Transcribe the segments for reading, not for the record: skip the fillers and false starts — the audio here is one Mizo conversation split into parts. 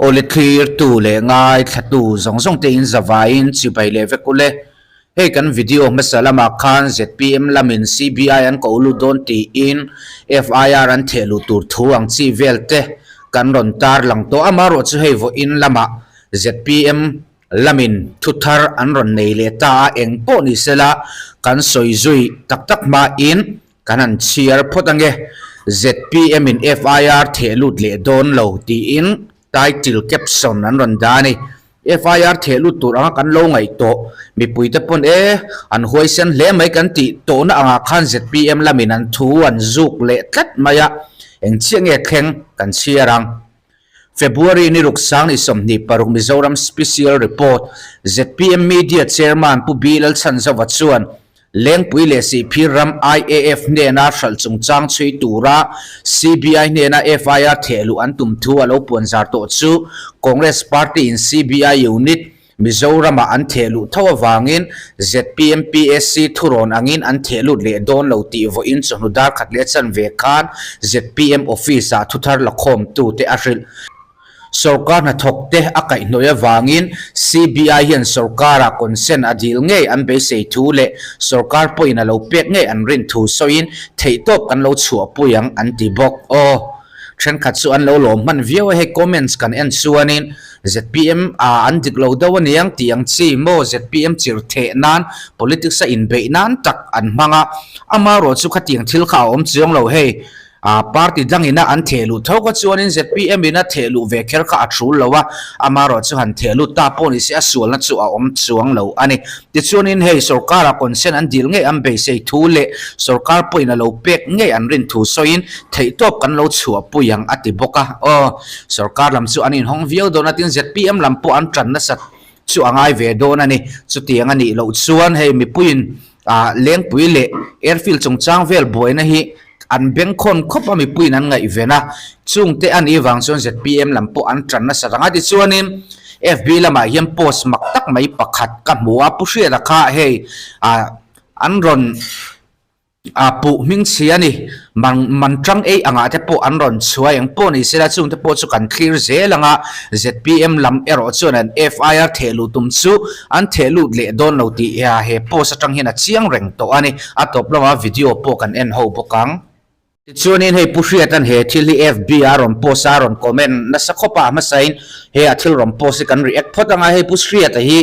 Awle thlirtu leh ngaithlatu zawng zawng te in zavaiin chibai leh vek ule. Hei kan video hmasa lamah khan zpm lamin CBI an ko lut dawn tiin FIR an theh luh tur thu ang chi vel te kan rawn tarlang tawh. Amaherawh chu hei vawiin lamah zpm lamin thu thar an rawn nei leh ta a, eng pawh ni sela kan sawi zui tak tak hmain kan han chhiar phawt ange. Zpm in FIR theh lut leh dawn lo tiin title caption an rawn dah a ni. FIR theh lut tur anga kan lo ngaih tawh mipuite pawn e an huaisen hle mai kan tih tawhna angah khan zpm lamin an thu an zuk leh tlat mai a, eng chiah nge thleng kan chhiar ang. February ni ruk sang ni 26 Mizoram Special Report, zpm Media Chairman Pu B Lalchhanzova chuan Lengpui leh Sihphir ram IAF hnena hralh chungchang chhui tura CBI hnena FIR thehluh an tum thu a lo puanzar tawh chu Congress Party in CBI Unit Mizoramah an theh luh tho avangin zpm PSC thurawn angin an theh lut leh dawn lo tih vawiin chawhnu dar khat leh chanve khan zpm office-ah thuthar lakhawmtute a hrilh. Sorkar hnathawkte a kaihhnawih avangin CBI hian sorkarah consent a dil ngei an beisei thu leh sorkar pawhin a lo pek ngei an rin thu sawiin theihtawp kan lo chhuahpui ang an ti bawk. Aw. Thenkhat chu an lo lawm hman viau a, hei comments kan en chuanin zpm a an dik lo deuh aniang tih ang chi maw zpm chir theh nan politics a inbeih nan tak an hmang a, amaherawh chu khatiang thil kha a awm chiang lo hei a party dangin a an theh luh tho kha chuanin zpm in a theh luh ve kher kha a thul lo a, amaherawh chu han theh lut ta pawh ni se a sualna chu a awm chuang lo a ni. Tichuanin hei sorkara consent an dil ngei an beisei thu leh sorkar pawhin a lo pek ngei an rin thu sawiin theihtawp kan lo chhuahpui ang a ti bawk a. Aw, sorkar lam chu an inhawng viau dawn a tin zpm lam pawh an tan nasat chu a ngai ve dawn a ni. Chutiang a nih loh chuan hei mipuiin ah Lengpui leh airfield chungchang vel buaina hi an bengkhawn khawp a mipuiin an ngaihven a, chungte a nih vang chuan zpm lam pawh an tan nasa rang a. Tichuanin FB lamah hian post mak tak mai pakhat ka hmu a, Pu Hriata kha hei ah an rawn ah puh hming chhia a ni, man man tang ei angah te pawh an rawn chhuai ang pawh ni sela chungte pawh chu kan thlir zel ang a, zpm lam erawh chuan an FIR theh luh tum chu an theh lut leh dawn lo tih he post atang hian a chiang reng tawh a ni. A tawp lama video pawh kan en ho bawk ang. Tichuanin hei Pu Hriata'n he thil hi FB a rawn post a, a rawn comment nasa khawp a, a hmasain he a thil rawn post hi kan react phawt ang a, hei Pu Hriata hi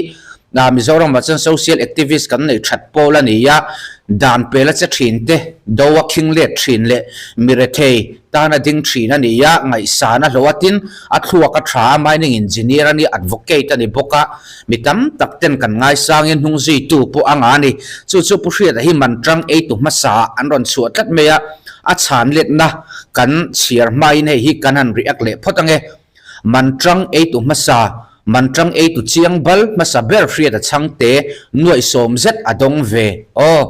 Mizoramah chuan social activist kan neih that pawl a ni a, dan pela che thin te, do a khing let thin leh mirethei tan a ding thin a ni a, ngaihsan a hlawh a tin a thluak a tha a, mining engineer a ni, advocate a ni bawk a. Mi tam tak ten kan ngaisangin hnung zuitu pawh a nga a ni. Chu chu Pu Hriata hi man tang eitu hmasa ah an rawn chhuah tlat mai a, a chhan letna kan chhiar hmain hei hi kan han react leh phawt ange. Man tang eitu hmasa, man tang eitu chiang bal hmasa ber Hriata Chhangte nuaih sawm zet a dawng ve. Aw,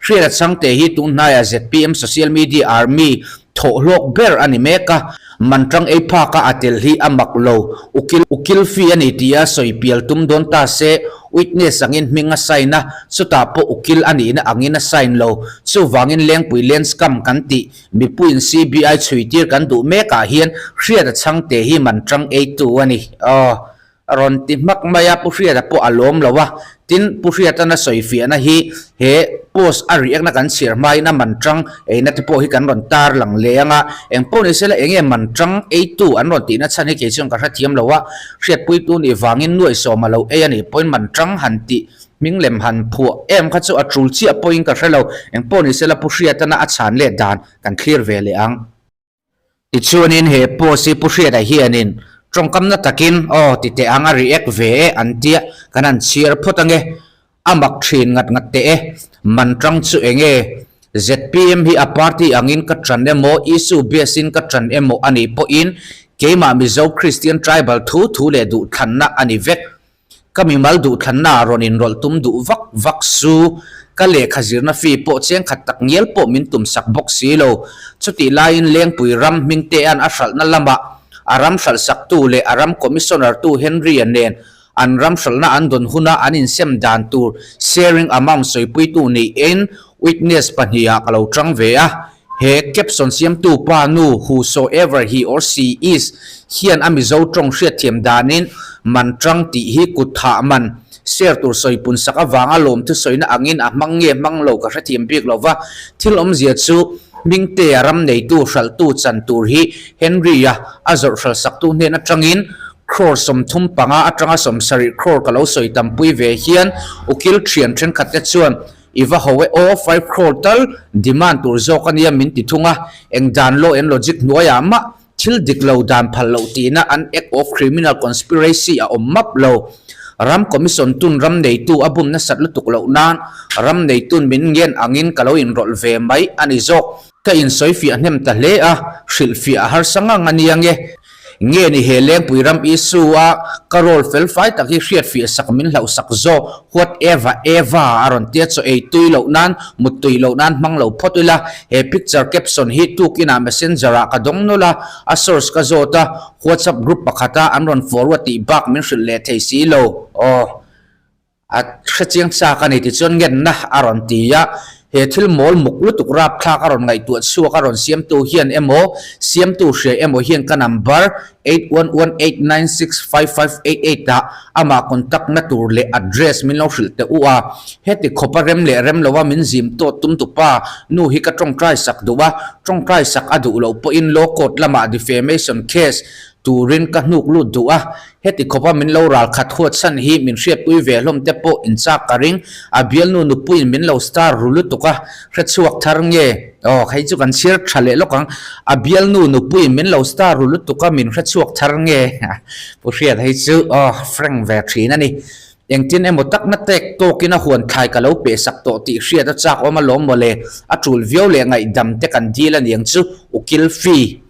Hriata Chhangte hi tunhnaiah zpm Social Media Army Thawh hlawk ber a ni mek a, man tang ei phak a a tel hi a mak lo. Ukil ukil fee a ni tia sawi pial tum dawn ta se, witness angin hming a sign a, chutah pawh ukil a nihna angin a sign lo. Chuvangin Lengpui Land Scam kan tih mipuiin CBI chhuitir kan duh mekah hian Hriata Chhangte hi man tang eitu a ni. Aw. A rawn ti hmak mai a, Pu Hriata pawh a lawm lo a, tin Pu Hriatan a sawi fiahna hi he post a react-na kan chhiar hmain a man tang eina te pawh hi kan rawn tar lang leh ang a, eng pawh ni sela eng nge man tang eitu an rawn tihna chhan hi kei chuan ka hrethiam lo a, hriatpuitu nih vangin nuaih sawm a lo ei a nih pawhin man tang han tih hming lem han phuah em kha chu a tul chiah pawhin ka hre lo, eng pawh ni sela Pu Hriatana a chhan leh dan kan thlir ve leh ang. Tichuanin he post hi Pu Hriata hianin tawngkamna takin aw ti teh ang a react ve e an tia kan han chhiar phawt ange. A mak thin ngat ngat teh e. Man tang chu enge? Zpm hi a party angin ka tan emaw issue base in ka tan emaw a nih pawhin keimah Mizo Christian tribal thu thu leh duhthlanna a ni vek. Ka mimal duhthlanna ah rawn inrawlh tum duh vak vak su. Ka lehkha zirna fee pawh cheng khat tak ngial pawh min tum sak bawk si lo. Chutih laiin Lengpui ram Hmingtea'n a hralhna lamah a ram hralh saktu leh a ram Commissioner tu Henry-a nen an ram hralhna an dawn huna an insem dan tur sharing amount sawipuitu niin witness pahnihah ka lo tang ve a. He caption siamtu pa nu whosoever he or she is hian a Mizo tawng hriatthiam danin man tang tih hi kut thah man share tur sawipun sak avanga lawmthu sawina angin a hmang nge hmang lo ka hrethiam bik lo va. Thil awmzia chu Hmingtea ram neitu hralhtu chan tur hi Henry-a a zawrh hral saktu hnen atangin crore 35 atanga 70 crore ka lo sawi tampui ve hian ukil thian thenkhatte chuan I va ho e aw, 5 crore tal demand tur zawk a nia min ti thung a, eng dan law and logic hnuaiah mah thil dik lo dan phal loh tihna an act of criminal conspiracy a awm map lo. Ram commission tun ram neitu a bum nasat lutuk loh nan ram neitun min ngen angin ka lo inrawlh ve mai a ni zawk. Ka insawifiah hnem ta hle a, hrilhfiah a harsa ngang a nia nge. Nge ni he Lengpui ram issue a ka role fel fai tak hi hriatfiah sak min hlauh sak zawk what eva eva a rawn tia chaw ei tui loh nan mut tui loh nan hmang lo phawt ila he picture caption hi tukin ah messenger ah ka dawng nawlh a a source ka zawt a whatsapp group pakhat a an rawn forward tih bak min hrilh leh thei si lo aw. A hrechiang chak a ni tichuan ngenna a rawn ti a, he thil mawl muk lutuk rapthlak a rawn ngaihtuah chhuak a rawn siamtu hian emaw siamtu hria emaw hian ka number 8118965588 ah amah contact na tur leh address min lo hrilh teh u a, heti khawpa rem leh rem lova min zim tawt tum tupa nu hi ka tawngtai sak duh a, tawngtai sak a duh loh pawhin law court lamah defamation case turin ka hnuk lut duh a, Heti khawpa min lo ral khat huat chhan hi min hriatpui ve hlawm te pawh in chak ka ring. A bialnu nupuiin min lo star ru lutuk a, hrechhuak thar nge? Aw, hei chu kan chhiar tha leh lawk ang. A bialnu nupuiin min lo star ru lutuk a, min hrechhuak thar nge? Pu Hriat hei chu aw, frank ve thin a ni. Engtin emaw takna tek tawkin a huan thlai ka lo pehsak tawh tih hriat a chak awm alawm mawle. A tul viau leh ngaihdam te kan dil a niang chu, ukil fee.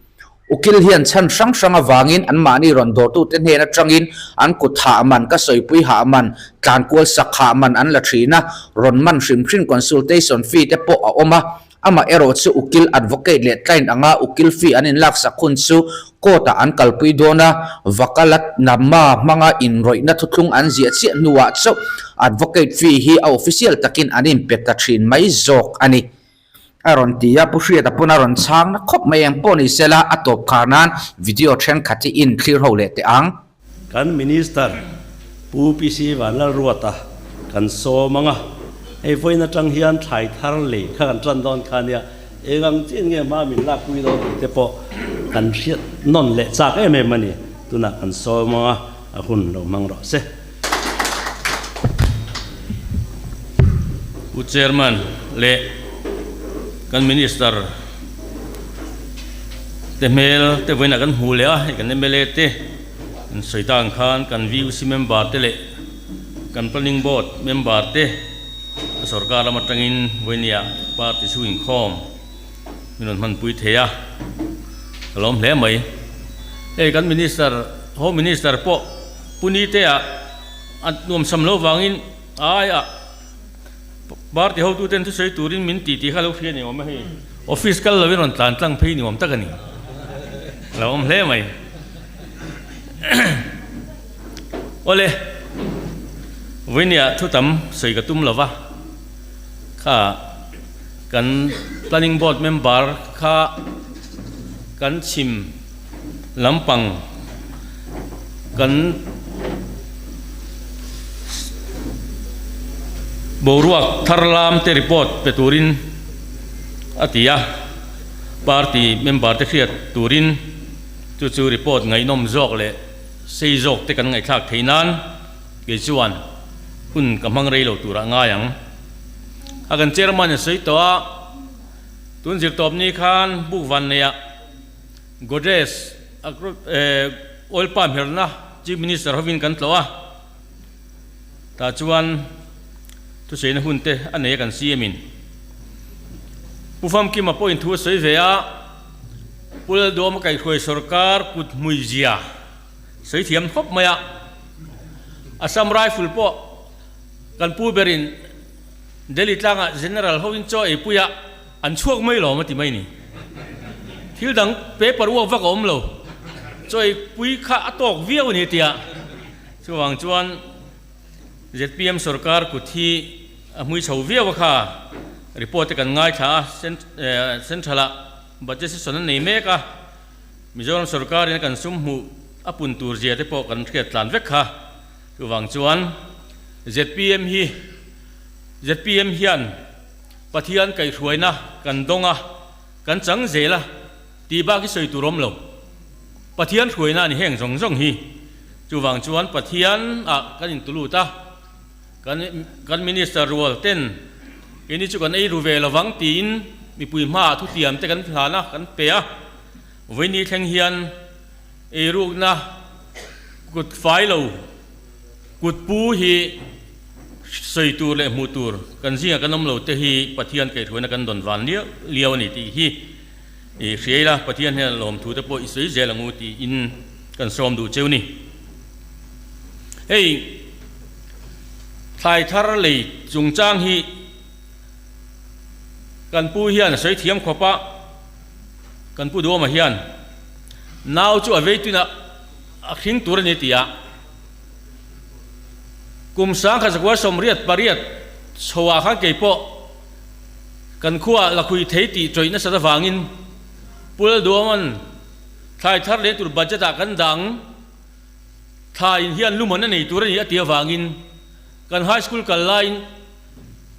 Ukil hian chhan hrang hrang avangin anmahni rawn dawrtute hnen atangin an kut hah man, ka sawipui hah man, tlankual sak hah man an la thin a, rawn man hrim hrim consultation fee te pawh a awm a. Amah erawh chu ukil advocate leh client anga ukil fee an inlaksak hun chu court-ah an kalpui dawn a, vakalat nama hmanga inrawihna thuthlung an ziah chiah hnuah chauh advocate fee hi a official takin an inpe ta thin mai zawk a ni. A rawn ti a, Pu Hriata pawn a rawn chhang na khawp mai eng pawh ni sela a tawp khar nan video thenkhat hi in thlir ho leh teh ang. Kan Minister Pu PC Vanlalruata kan sawm ang a, hei vawiin atang hian thlai thar lei kha kan tan dawn kha nia, eng ang chin nge hma min lakpui dawn tih te pawh kan hriat nawn leh chak em em a ni, tunah kan sawm ang a, a hun lo hmang rawh se. Pu Chairman leh kan Minister te hmel te vawiinah kan hmu leh a, hei kan mla te an sawi ta ang khan kan VUC member te leh kan Planning Board member te sorkar lam atangin vawinia party chhung inkhawm min rawn hmanpui thei a, ka lawm hle mai. Hei kan Minister, Home Minister pawh Pu Nitea a nuamsam lo vangin aia party hotuten thusawi turin min ti tih kha lo hria ni awm a hei. Office kal lovin rawn tlan tlang phei ni awm tak a ni. A lo awm hle mai. Awle, vawinia thu tam sawi ka tum lova, kha kan planning board member kha kan chhim lampang kan boruak thar lam te report pe turin a ti a, party member te hriat turin chu chu report ngaihnawm zawk leh sei zawk te kan ngaihthlak theih nan kei chuan hun ka hmang rei lo turah ngai ang. A kan chairman in sawi tawh a, tun zirtawp ni khan book van neih ah Godrej oil palm herna Chief Minister hovin kan tlawh a, tah chuan thusaina hun te a nei a kan CM in. Pu Famkima pawhin thu a sawi ve a, Pu Lalduama kaihhruai sorkar kut hmui zia sawi thiam khawp mai a, Assam Rifle pawh kan pu berin Delhi tlangah General hovin chaw eipui a, An chhuak mai lawm a ti mai ni. Thil dang paper uak vak a awm lo. Chawipui kha a tawk viau a ni tia. Chuvang chuan zpm sorkar kut hi a hmui chho viau a kha. Report te kan ngaithla a, Central ah Budget Session an nei mek a, Mizoram sorkar in a kan sum hmuh a pun tur zia te pawh kan hriat tlan vek kha. Chuvang chuan zpm hi zpm hian Pathian kaihhruaina kan dawng a, kan chang zel a tih bak hi sawi tur awm lo. Pathian hruaina a ni heng zawng zawng hi. Chuvang chuan Pathian ah kan intulut a. Kan kan Minister rual ten keini chu kan ei ru ve lovang tiin mipui hmaah thutiam te kan hlan a, kan pe a. Vawiini thleng hian eirukna kut fai lo kut pu hi sawi tur leh hmuh tur kan zingah kan awm lo te hi Pathian kaihhruaina kan dawn van liau liau a ni tih hi i hria ila, Pathian hian lawmthu te pawh i sawi zel ang u tiin kan sawm duh cheu ni. Hei thlai thar lei chungchang hi kan pu hian a sawi thiam khawp a, kan pu Duhawma hian nau chu a vei tuina a hring tur a ni ti a, kum 1988 chhoah khan kei pawh kan khuaah lakhui thei tih tawih nasat avangin Pu Lalduhawma'n thlai thar lei tur budget ah kan dang. Thla in hian luman a nei tur a ni a tih avangin kan high school kal laiin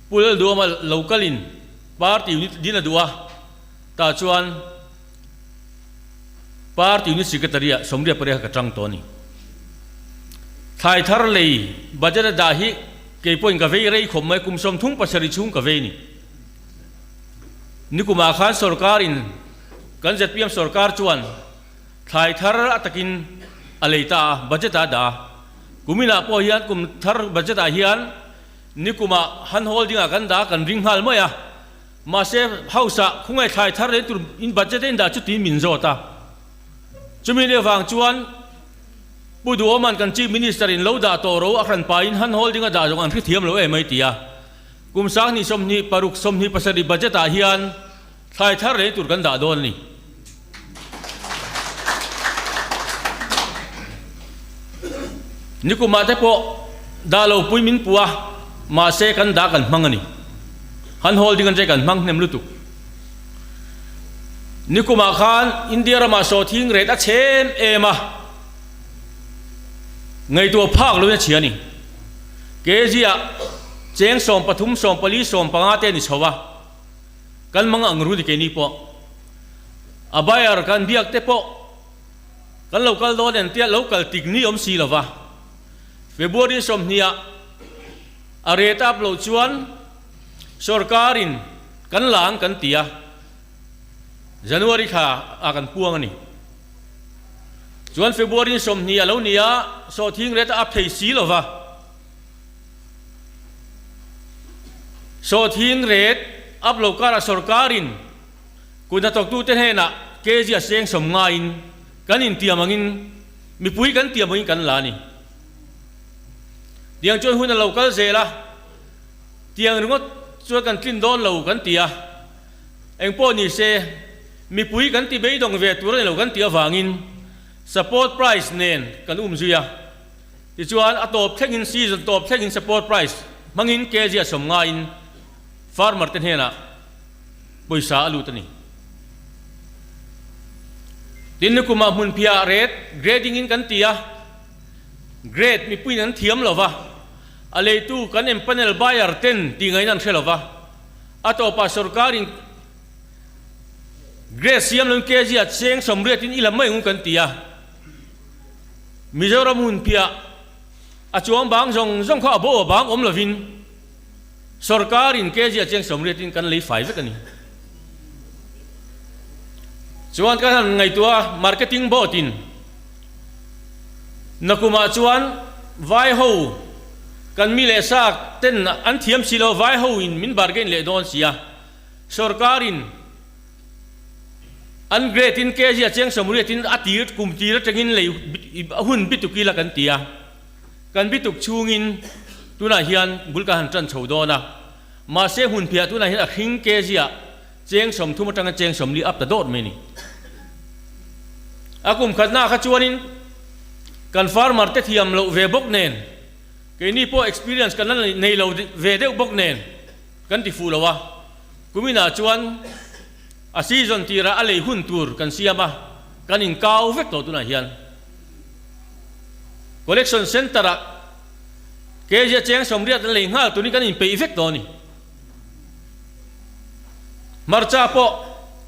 Pu Lalduama lo kalin party unit din a duh a, tah chuan party unit secretary ah Sawmriat pariat kha ka tang tawh a ni. Thlai thar lei budget a dah hi kei pawhin ka vei rei khawp mai, kum 37 chhung ka vei a ni. Nikumah khan sorkarin kan zpm sorkar chuan Thlai thar a takin a lei ta a, budget ah a dah a. Kuminah pawh hian kum thar budget ah hian nikumah hand holding ah kan dah a, kan ring nghal mai a. Mahse house ah khawngaih thlai thar lei tur in budget a in dah chu tiin min zawt a. Chumi leh vang chuan Pu Duhawman kan Chief Minister in lo dah tawh ro a hran pahin hand holding a dah zawng an hrethiam lo em mai ti a. Kum 2026 27 budget ah hian Thlai thar lei tur kan dah dawn a ni. Nikumah te pawh dah lo pui min pu a, mahse kan dah kan hmang a ni. Han holding an che kan hmang hnem lutuk. Nikumah khan India ramah sawhthing rate a chhe em em a, ngaihtuah phak loin a chhia a ni. Kg ah cheng 13, 14, 15 te a ni chho a. Kan mang ang ru ni keini pawh a buyer kan biak te pawh kan lo kal dawn en tia lo kal tik ni awm si lova February 20 ah a rate up loh chuan sorkar in kan la ang kan ti a January thla ah kan puang a ni chuan February 20 a lo ni a sawhthing rate a up thei si lova. Sawhthing ret up lo karah sorkarin kut hnathawktute hnenah kg a seng sawm ngaiin kan intiam angin mipui kan tiam angin kan la a ni. Tiang chuan hun a lo kal zel a, tiang ringawt chuan kan tlin dawn lo kan ti a, engpawh ni se mipui kan ti beidawng ve tur a ni lo kan tih avangin support price nen kan um zui a. Tichuan, a tawp thlengin season tawp thlengin support price hmangin kg a sawm ngaiin farmer te hnenah pawisa a lut a ni. Tin, nikumah hmunphiah rate grading in kan ti a, grade mipuiin an thiam lo va, a leitu kan empanel buyer ten tih ngaihna an hre lo va, a tawpah sorkarin grade siam loin kg a cheng 80 in i la mai ang u kan ti a. Mizoram hun piah a chuang bang zawng zawng kha a bo a bang awm lovin sorkarin kg a cheng 80 in kan lei fai vek a ni. Chuan kan han ngaihtuah a marketing board in nakumah chuan vai ho kan mi leh sa ten an thiam si lo vai ho in min bargain leh dawn si a sorkarin An grade in kg a cheng 80 in a tir kum tir atangin lei a hun bituk ila kan ti a, kan bituk chhungin tunah hian bul kan han tan chho dawn a, mahse hmun phiah tunah hian a hring kg ah cheng 30 atanga cheng 40 up ta dawt mai a ni. A kum khatna kha chuanin kan farmer te thiam loh ve bawk nen keini pawh experience kan la nei lo ve deuh bawk nen kan ti fuh lo a. Kuminah chuan a season tirah a lei hun tur kan siam a, kan inkau vek tawh tunah hian. Collection Centre-ah kg a cheng 80 an lei nghal turin kan inpeih vek tawh a ni. Hmarcha pawh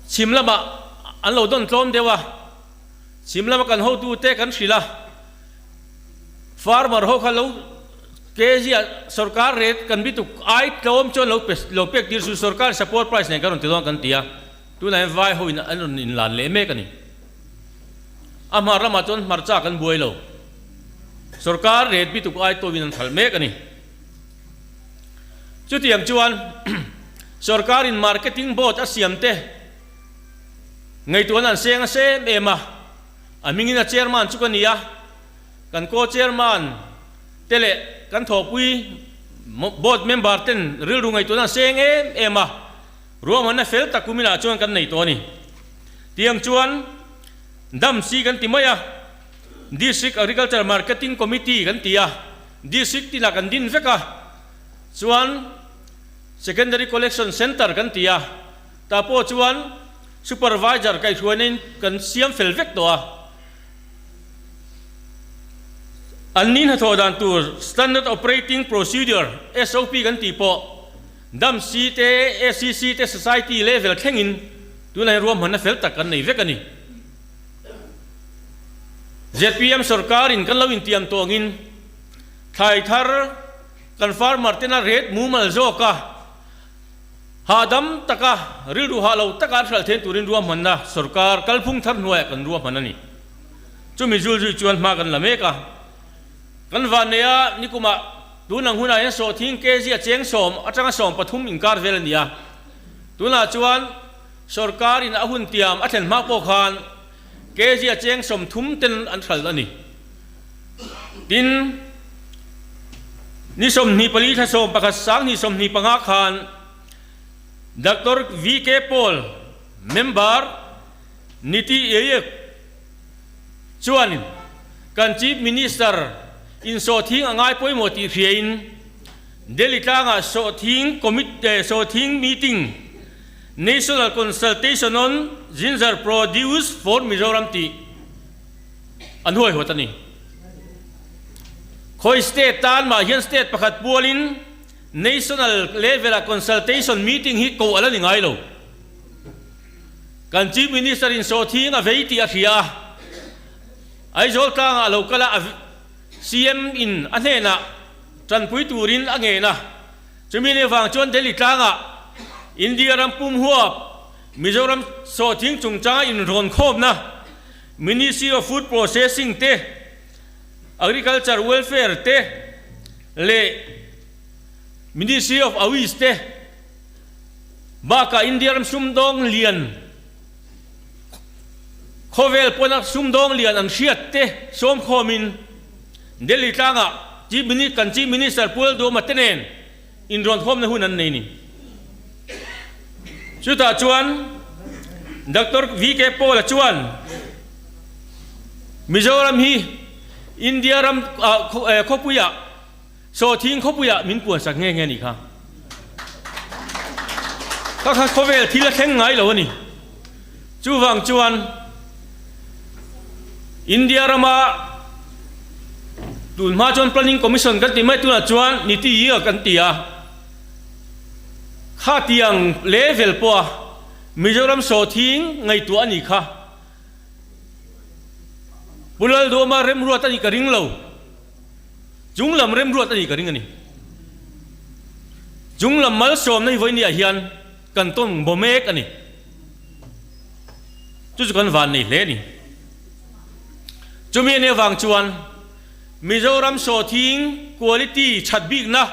chhim lamah an lo dawn tlawm deuh a, chhim lama kan hotute kan hrilh a, farmer ho kha lo kg ah sorkar rate kan bituk ai tlawm chuan lo pe lo pek tir su sorkar support price nen kan rawn ti dawn kan ti a, tunah hian vai ho in an rawn inlan leh mek a ni. A hmar lamah chuan hmarcha kan buai lo. Sorkar rate bituk ai tawin an hralh mek a ni. Chutiang chuan sorkarin marketing board a siam te ngaihtuahna an seng a sem em a, a hmingin a chairman chu ka ni a, kan co-chairman te leh kan thawhpui board member ten rilru ngaihtuahna an seng em em a, ruahmanna fel tak kuminah chuan kan nei tawh a ni. Tiang chuan DAMC kan ti mai a, District Agriculture Marketing Committee kan ti a, District tinah kan din vek a, chuan Secondary Collection Centre kan ti a, tah pawh chuan Supervisor kaihhruaina in kan siam fel vek tawh a. An ni hnathawh dan tur Standard Operating Procedure, SOP, kan tih pawh DAMC te, ACC te Society level thlengin tunah hian ruahmanna fel tak kan nei vek a ni. Zpm sorkarin kan lo intiam tawh angin thlai thar kan farmer tena rate mumal zawka hahdam taka rilru hah lo taka an hralh thein turin ruahmanna sorkar kalphung thar hnuaiah kan ruahman a ni. Chumi zul zui chuan hma kan la mek a. Kan vanneia nikumah tun ang hunah hian sawhthing kg a cheng 10 atanga 13 inkar vel a ni a. Tunah chuan Sorkarin a hun tiam a thlen hma pawh khan kg a cheng 30 ten an hral a ni. Tin, ni 24 thla 11 2025 khan Doctor VK Paul, member, Niti Aayog chuan kan Chief Minister in sawhthing a ngai pawimawh tih hriain Delhi tlangah sawhthing sawhthing meeting National Consultation on Ginger Produce for Mizoram tih an huaihawt a ni. Khawi state tan mah hian state pakhat pualin National level-ah consultation meeting hi koh a la ni ngai lo. Kan Chief Minister in sawhthing a vei tih a hria a, Aizawl tlangah a lo kal a, CM in a hnenah tanpui turin a ngen a. Chumi leh vang chuan Delhi tlangah India ram pum huap Mizoram sawhthing chungchanga inrawn khawmna Ministry of Food Processing te, Agriculture Welfare te leh Ministry of Awiz te bakah India ram sumdawng lian khawvel pawna sumdawng lian an hriat te sawmkhawmin Delhi tlangah Chief Minister kan Chief Minister Pu Lalduhoma te nen inrawnkhawmna hun an nei ni. Chutah chuan Doctor VK Paul-a chuan Mizoram hi India ram khawpuiah sawhthing khawpuiah min puansak nghe nghe a nih kha. Ka kha khawvel thil a thleng ngai lo a ni. Chuvang chuan India rama tun hma chuan Planning Commission kan ti mai tunah chuan Niti Aayog kan ti a. Khatiang level pawha Mizoram sawhthing ngaihtuah a nih kha. Pu Lalduhawma remruat a nih ka ring lo. Chung lam remruat a nih ka ring a ni. Chung lam malsawmna hi vawiin niah hian kan tawn baw mek a ni. Chu chu kan van nei hle a ni. Chumi a nih avang chuan Mizoram sawhthing quality that bikna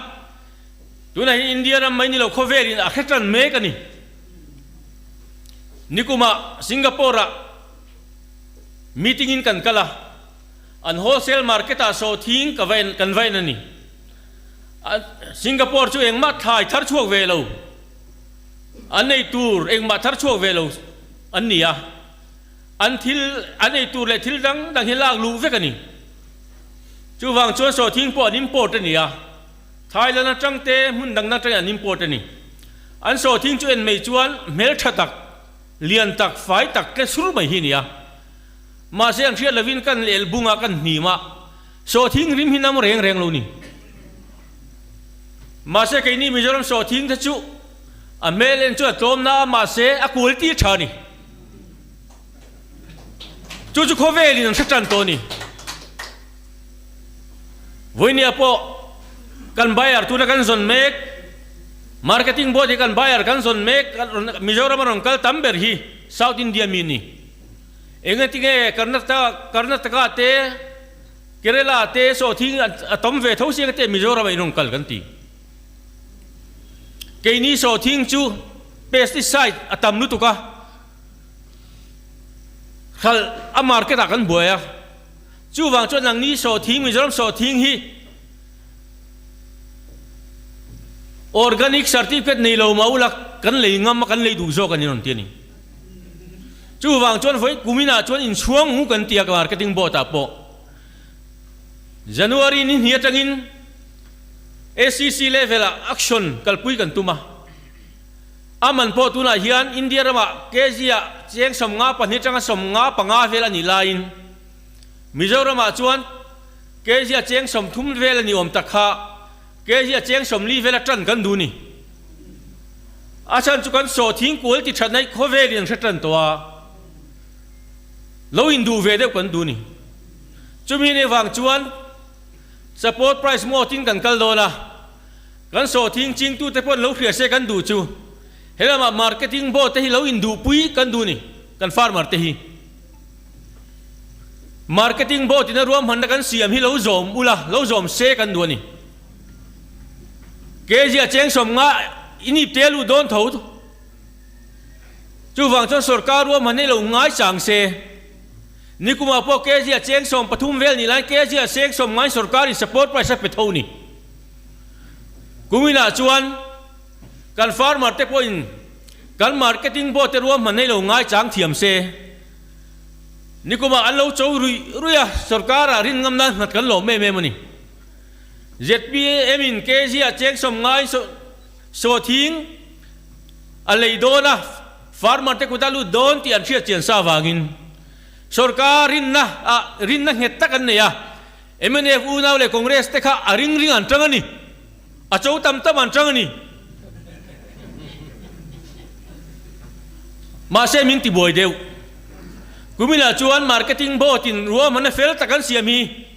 tunah hian India ram mai ni lo khawvelin a hre tan mek a ni. Nikumah Singapore-ah meeting in kan kal a. An wholesale market ah sawhthing ka va en kan va en a ni. Singapore chu engmah thlai thar chhuak ve lo an ei tur engmah thar chhuak ve lo an ni a. An thil an ei tur leh thil dang dang hi lak luh vek a ni. Chuvang chuan sawhthing pawh an import a ni a. Thailand atang te hmun dang dang atangin an import a ni. An sawhthing chu en mai chuan hmeltha tak, lian tak, fai tak tle sur mai hi a ni a. Mahse an hriat lovin kan lel bunga kan hnim a, sawhthing rim hi nam reng reng lo ni. Mahse keini Mizoram sawhthing te chu a hmel en chu a tlawm na a, mahse a quality a tha a ni. Chu chu khawvelin an hre tan tawh a ni. Vawinia pawh kan buyer tuna kan zawn mek, marketing board hi kan buyer kan zawn mek, Mizoram a rawn kal tam ber hi South India mi a ni. Engatinge Karnataka te, Kerala te sawhthing a tam ve tho sia te Mizoram ah in rawn kal kan ti. Keini sawhthing chu pesticide a tam lutuk a, hralh a market ah kan buai a. Chuvang chuan nangni sawhthing, Mizoram sawhthing hi organic certificate nei lo mah ula kan lei ngam a, kan lei duh zawk a ni rawn ti a ni. Chuvang chuan vawi kuminah chuan inchhuang hu kan ti a marketing board ah pawh. January ni hnih atangin ACC level ah action kalpui kan tum a. A man pawh tunah hian India ramah kg ah cheng 52 atanga 55 vel a nih laiin Mizoramah chuan kg ah cheng 30 vel a ni awm tak kha kg ah cheng 40 vel a tan kan duh ni. A chhan chu kan sawhthing kual ti that naih khawvelin an hre tan tawh a, lo induh ve deuh kan duh ni. Chumi ni vang chuan support price mode-in kan kal dawn a, kan sawhthing chingtute pawh an lo hria se kan duh chu helamah marketing board te hi lo induhpui kan duh ni, kan farmer te hi. Marketing board ina ruahmanna kan siam hi lo zawm ula, lo zawm se kan duh a ni. Kg a cheng 50 i nip te a lut dawn tho. Chuvang chuan sorkar ruahman hi lo ngai chang se. Nikumah pawh kg a cheng 13 vel nih laiin kg a cheng 50 in sorkarin support price a pe tho ni. Kuminah chuan kan farmer te pawhin kan marketing board te ruahman hi lo ngai chang thiam se. Nikumah an lo cho ruih ruih a, sorkarah rin ngam nan nghat kan lawm em em a ni. Zpm in kg ah cheng 50 in sawthing a lei dawn a, farmer te kut a lut dawn tih an hriat chian sa avangin sorkar rinna ah rinna nghet tak an nei a, mnf unau leh Congress te kha a ring ring an tang a ni, a cho tam tam an tang a ni. Mahse min tibuai deuh. Kuminah chuan marketing board in ruahmanna fel tak an siam hi.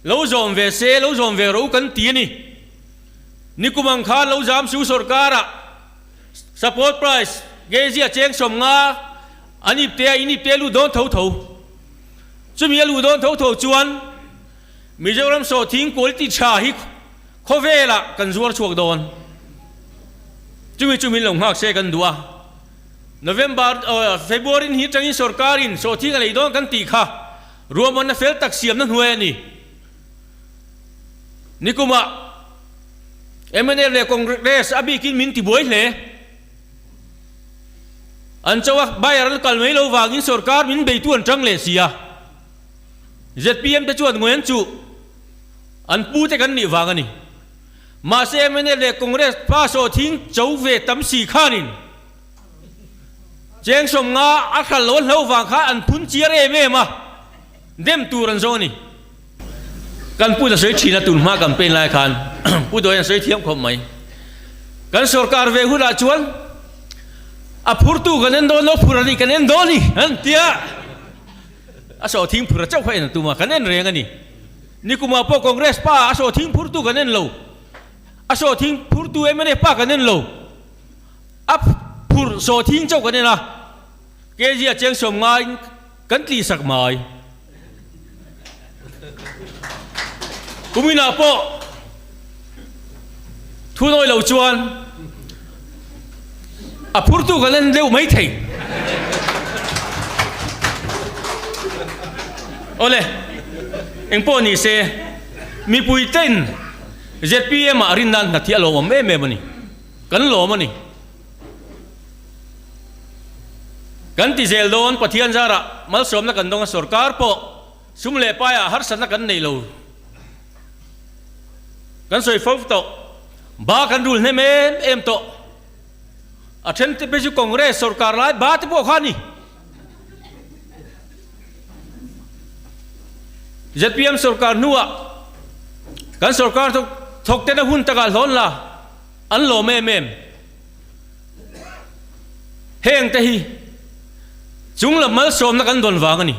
Lo zawm ve se, lo zawm ve rawh u kan ti a ni. Nikum ang khan lo zam su sorkar ah support price kg a cheng 50 an ip te a in ip te a lut dawn tho tho. Chumi a luh dawn tho tho chuan Mizoram sawhthing quality tha hi khawvel ah kan zuar chhuak dawn. Chumi chu min lo nghak se kan duh a. November, February ni atangin sorkar in sawhthing a lei dawn kan tih kha. Ruahmanna fel tak siamna hnuai a ni. Nikumah mnf leh Congress a bikin min tibuai hle. An cho a, buyer an kal mai lo vangin sorkar min beitu an tang leh si a. Zpm te chuan ngawi an chuh. An pu te kan nih vang a ni. Mahse mnf leh Congress pa sawhthing cho ve tam si khanin Cheng 50 a hral lo a hlo vang kha an phun chiar em em a, dem tur an zawng a ni. Kan pu a sawi thin a, tun hma campaign lai khan Pu Dawi an sawi thiam khawp mai. Kan sorkar ve hunah chuan a phurtu kan en dawn lo, phur a nih kan en dawn ni an ti a, a sawhthing phur a chauh kha en a tum a, kan en reng a ni. Nikumah pawh Congress pa a sawhthing phurtu kan en lo, a sawhthing phurtu mnf pa kan en lo. A phurh sawhthing chauh kan en a, kg a cheng 50 in kan tih sak mai. Kuminah pawh thu nawi lo chuan a phurtu kan en deuh mai thei. Awle, engpawh ni se, mipui ten zpm ah rin nan hnathih a lawmawm em em a ni. Kan lawm a ni. Kan ti zel dawn Pathian zarah malsawmna kan dawng a sorkar pawh sum leh paiah harsatna kan nei lo. Kan sawi fo tawh. Ba kan rul hnem em em tawh. A then te phei chu Congress sorkar lai ba te pawh kha a ni. Zpm sorkar hnuah kan sorkar thawk tena hun takah hlawn la an lawm em em. Heng te hi chung lam malsawmna kan dawn vang a ni.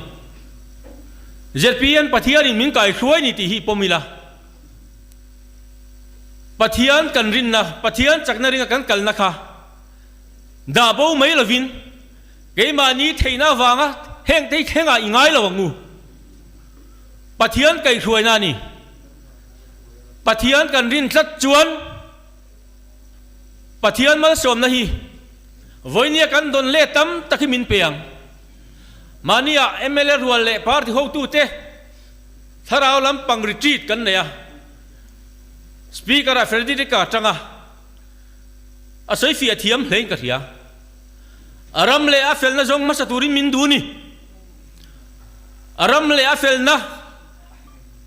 Zpm Pathianin min kaihruai ni tih hi pawm ila. Pathian kan rinna, Pathian chakna ringa kan kalna kha dah bo mai lovin keimahni theihna avanga heng te hi thlengah i ngai lo ang u. Pathian kaihhruaina a ni. Pathian kan rin tlat chuan Pathian malsawmna hi vawinia kan dawn leh tam tak hi min pe ang. Mahnia mla rual leh party hotute Thlarau lampang retreat kan nei a, Speaker-ah Frederick-a atanga a sawi fiah thiam hlein ka hria. A ram leh a felna zawng hmasa turin min duh ni. A ram leh a felna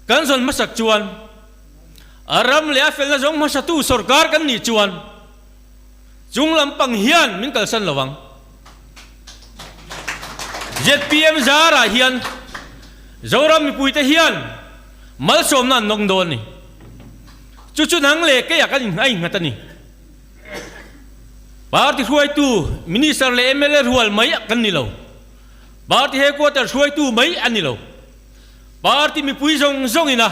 kan zawn hmasak chuan, a ram leh a felna zawng hmasatu sorkar kan nih chuan chung lampang hian min kalsan lo ang. Zpm zarah hian Zoram mipuite hian malsawmna an nawng dawn a ni. Chu chu nang leh keiah kan a innghat a ni. Party hruaitu, Minister leh mla rual mai kan ni lo. Party headquarter hruaitu mai a ni lo. Party mipui zawng zawngin a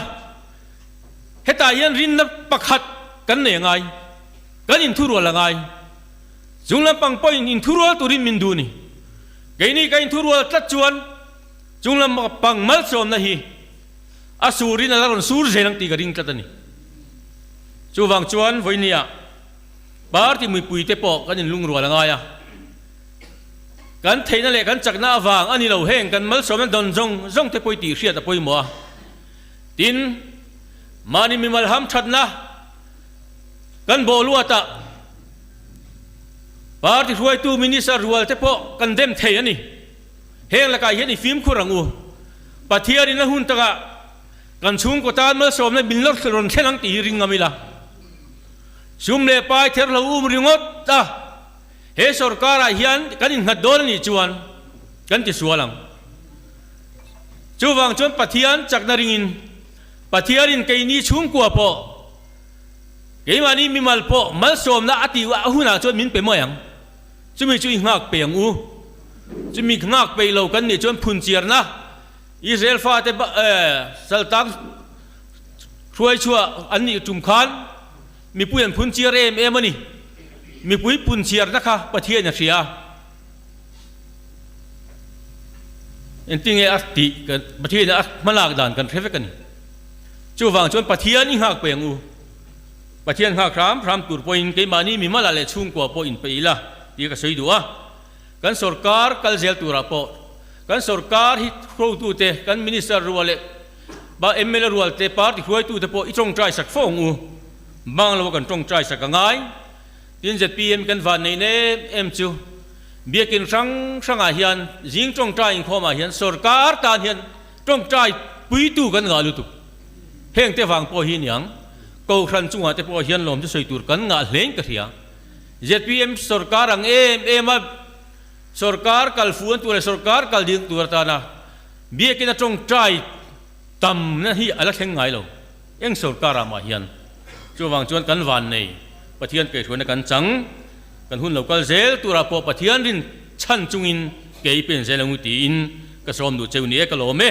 hetah hian rinna pakhat kan nei a ngai. Kan inthurual a ngai. Chung lampang pawhin inthurual turin min duh a ni. Keini ka inthurual tlat chuan chung lampang malsawmna hi a surin a la rawn sur zel ang tih ka ring tlat a ni. Chuvang chuan vawinia party mipuite pawh kan inlungrual a ngai a. Kan theihna leh kan chakna avang a ni lo heng kan malsawmna dawn zawng zawng te pawh i tihhriat a pawimawh a. Tin, mahni mimal hamthatna Kan bawhluatah party hruaitu minister rual te pawh kan dem thei a ni. Heng lakah hian i fimkhur ang u. Pathianin a hun takah kan chhungkaw tan malsawmna min lawr rawn thlen ang tih hi ring ngam ila. Sum leh pai ther lo um ringawt a, he sorkarah hian kan innghat dawn a nih chuan kan tisual ang. Chuvang chuan Pathian chakna ringin Pathianin keini chhungkua pawh Keimahni mimal pawh malsawmna a tih a hunah chuan min pe mai ang. Chumi chu i nghak peih ang u. Chumi nghak peih lo kan nih chuan phunchiarna Israel fate saltang hruai chhuah an nih tum khan mipui an phunchiar em em a ni. Mipui phunchiarna kha Pathian a hria. Engtinge a tih Pathian a hmalak dan kan hre vek a ni. Chuvang chuan Pathian i nghak peng u. Pathian nghak hram hram tur pawhin keimahni mimala leh chhungkua pawh inpeih ila tih ka sawi duh a. Kan sorkar kal zel turah pawh kan sorkar hi hruaitute, kan minister rual leh mla rual te, party hruaitute pawh i tawngtai sak fo ang u. Bang lo a kan tawngtai sak a ngai. Tin zpm kan van neih em em chu biakin hrang hrangah hian zing tawngtai inkhawmah hian sorkar tan hian Tawngtai puitu kan ngah lutuk. Heng te vang pawh hi niang, Kohhran chungah te pawh hian lawm chu sawi tur kan ngah hlein ka hria. Zpm sorkar ang em em a, sorkar kal fuan tur leh sorkar kal ding tur atana biakin a tawngtai tamna hi a la thleng ngai lo. Eng sorkarah mah hian. Chuvang chuan kan van nei Pathian kaihhruaina kan chang, kan hun lo kal zel turah pawh Pathian rin chhan chungin kei pen zel angu tiin ka sawm duh cheu ni e ka lawm e.